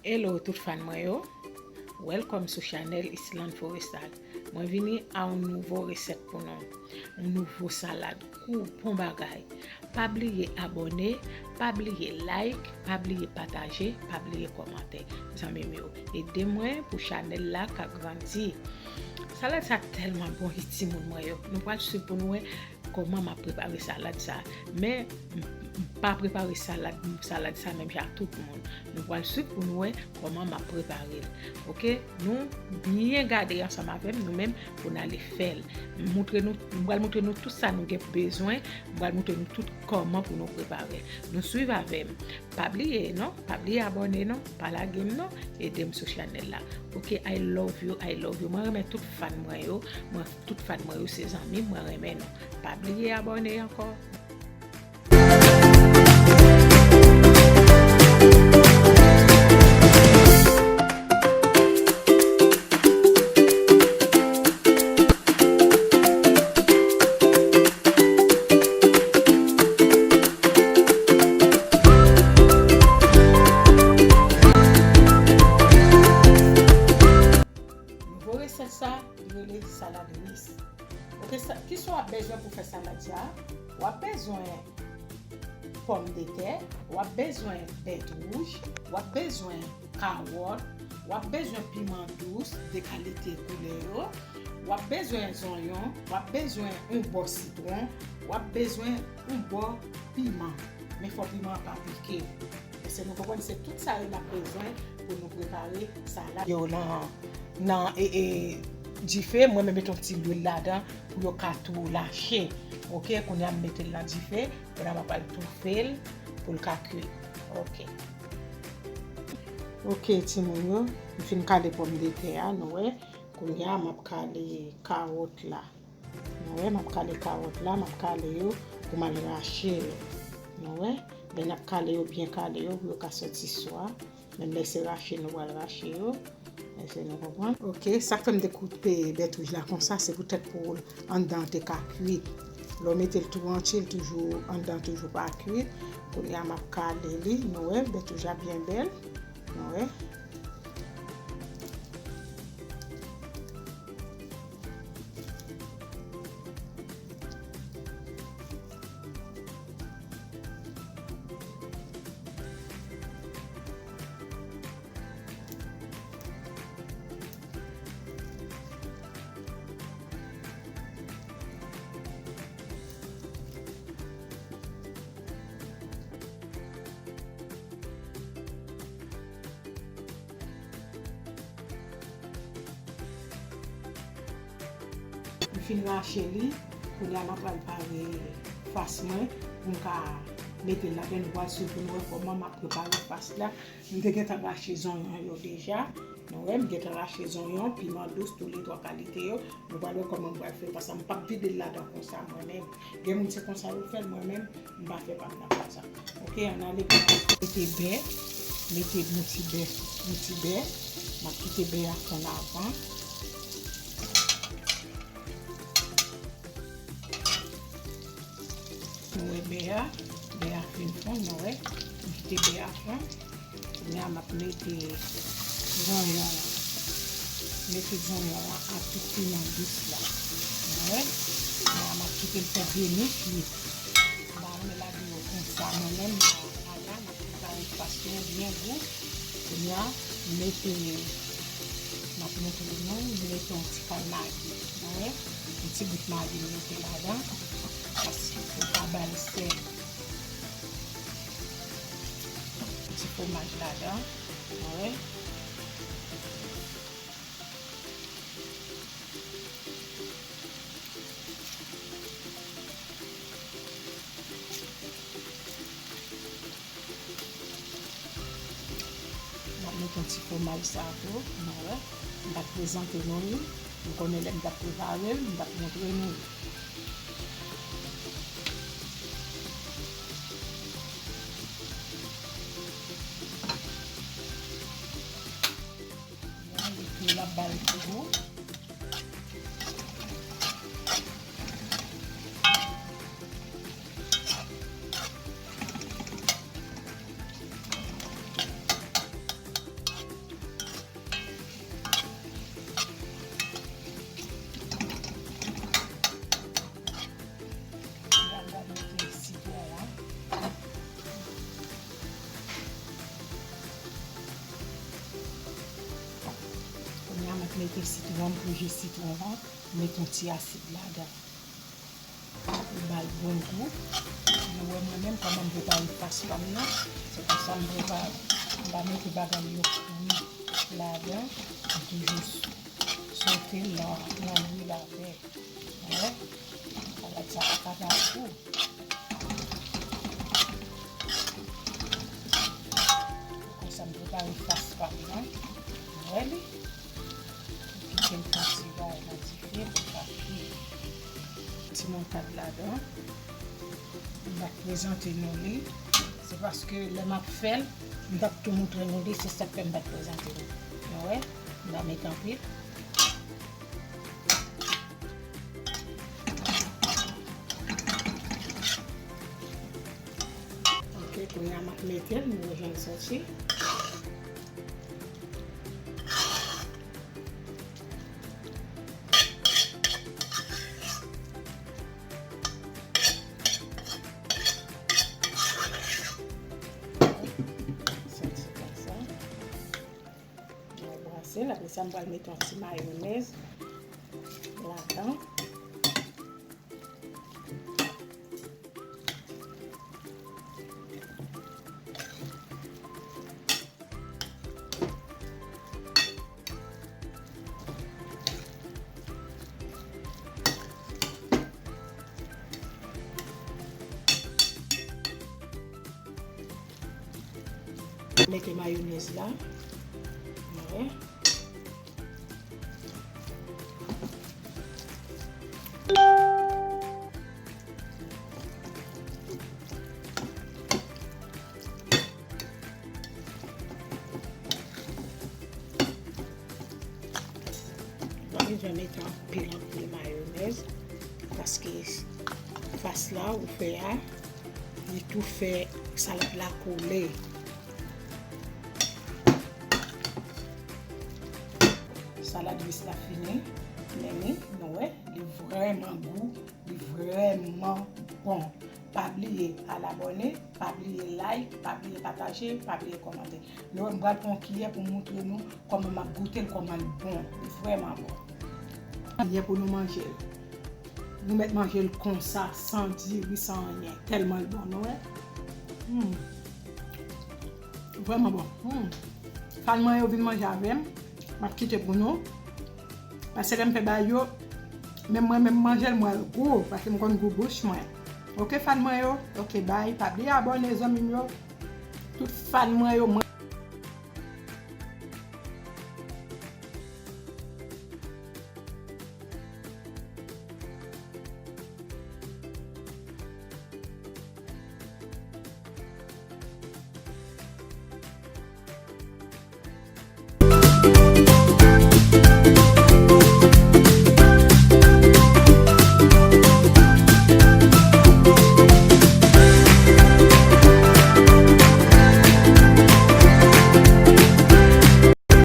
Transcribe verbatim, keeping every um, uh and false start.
Hello tout fan mwen yo. Welcome sou chanèl Island Forestal. Mwen vini a yon nouvo resèt pou nou. Yon nouvo salad gou, bon bagay. Pa bliye abòne, pa bliye like, pa bliye pataje, pa bliye kòmante. Zanmi m yo, ede mwen pou chanèl la ka grandi. Salad sa tèlman bon, wi timoun mwen yo. Nou pral swiv pou nou wè kòman m ap prepare salad sa. Men, m, m pa prepare salad, salad sa menm jan ak tout moun. Nou pral swiv pou nou wè kòman m ap prepare l. Oke? Nou byen gade ansanm avè m, nou menm, pou n ale fè l. M montre nou, m pral montre nou tout sa nou gen bezwen, m pral montre nou tout kòman pou nou prepare l. Nou swiv avè m. Pa bliye non, pa bliye abòne non, pa lage m non, ede m sou chanèl la. Oke, I love you, I love you. Mwen renmen tout fan mwen yo, mwen, tout fan mwen yo se zanmi m, mwen renmen nou. Pa bliye abòne ankò. Nouvo resèt sa, li rele salad ris. Oke, sa, kisa w ap bezwen pou fè salad sa? W ap bezwen pòmdetè, w ap bezwen bèt wouj, w ap bezwen kawòt, w ap bezwen piman dous de kalite koulè yo, w ap bezwen zonyon, w ap bezwen yon bò sitwon, w ap bezwen yon bò piman. Men fò piman an pa pike. Èske nou konprann? Se tout sa yo n ap bezwen pou nou prepare salad yo nan, nan, e, e, dife. Mwen menm mete yon ti lwil ladan pou yo ka tou lache. Oke, kounye a m mete l nan dife. Kounye a m ap al toufe l pou l ka kwi. Oke. Oke, timoun yo, m fin kale pòmdetè a, nou wè. Kounye a, m ap kale kawòt la. Nou wè, m ap kale kawòt la, m ap kale yo pou m al rache yo. Nou wè, lè n ap kale yo, byen kale yo pou yo ka sòti swa. Menm lè se rache nou pral rache yo. Èske nou konprann? Oke, sa k fè m te koupe bèt wouj la konsa, se poutèt pou anndan an te ka kwit. Lè w mete l tou antye, l toujou, anndan toujou pa kwit. Kounye a, m ap kale li, nou wè, bèt wouj la byen bèl. Nou wè. M fin rache li, kounye a m ap pral pare fas mwen pou m ka mete l ladan, nou pral swiv pou nou wè kòman m ap prepare fas la. M te gentan rache zonyon yo deja. Nou wè, m gentan rache zonyon, piman dous, tou le twa kalite yo. Nou pral wè kòman m pral fè l, paske m p ap vide l ladan konsa mwen menm. Gen moun se konsa yo fè l, mwen menm, m pa fè pa m nan konsa. Oke, ann ale pou mete bè, mete yon ti bè, yon ti bè. M ap kite bè a fonn avan. Nou wè bè a, bè a fin fonn, nou wè. M kite bè a fonn. Kounye a m ap mete zonyon an. Mete zonyon an ak tout piman dous la. Nou wè. Kounye a m ap kite l fè de minit. M pa renmen lage yo konsa. Mwen menm, ala, m ap prepare fas mwen byen gou. Kounye a, m mete, m ap montre nou, m mete yon ti kal magi. Nou wè, yon ti bout magi m mete ladan. Paske pou l ka ba l sè. Ti fwomaj ladan. Nou wè. M ap met yon ti fwomaj sa tou, nou wè. M t ap prezante nou li. Nou konnen lè m t ap prepare l, m t ap montre nou li. Bon, epi l ap ba l ti gou. Mete sitwon, m ploje sitwon an, mete yon ti asid ladan. Pou ba l bon gou. Nou wè mwen menm kòman m prepare fas pa m nan. Se konsa m prepare. M pa mete bagay yo fri ladan. M toujou sote l nan, nan lwil avè. Wè. Salad sa pa ka pa gou. Konsa m prepare fas pa m nan. Wè li. Kite l fè ti bagay nan dife pou l pa fri. Ti moutad ladan. M pa t prezante nou li. Se paske lè m ap fè l, m t ap tou montre nou li. Se sa k fè m pa t prezante nou. Nou wè? M pa met anpil. Ok, kounye a m ap mete l, nou wè jan l soti. Soti konsa. Mwen brase l, apre sa m pral mete yon ti mayonèz ladan. Mete mayonèz la. Mwen. Pa bezwen mete anpil, anpil mayonèz, paske fas la ou fè a, li tou fè salad la kole. Salad ris la fini, men li, nou wè, li vrèman gou, li vrèman bon. Pa bliye al abòne, pa bliye like, pa bliye pataje, pa bliye kòmante. Nou wè, m pral pran yon kiyè pou m montre nou kòman m ap goute l, kòman l bon. Li vrèman bon. Kiyè pou nou manje l. Nou mèt manje l konsa, san diri, san anyen. Tèlman l bon, nou wè. Hmm. Vrèman bon. Hmm. Fan mwen yo vin manje avè m. M ap kite pou nou. Paske lè m fè bagay yo, menm mwen menm manje l, m wè l gou, paske m konn gou bouch mwen. Ok, fan mwen yo? Ok, bay. Pa bliye abòne, zanmi m yo. Tout fan mwen yo, mwen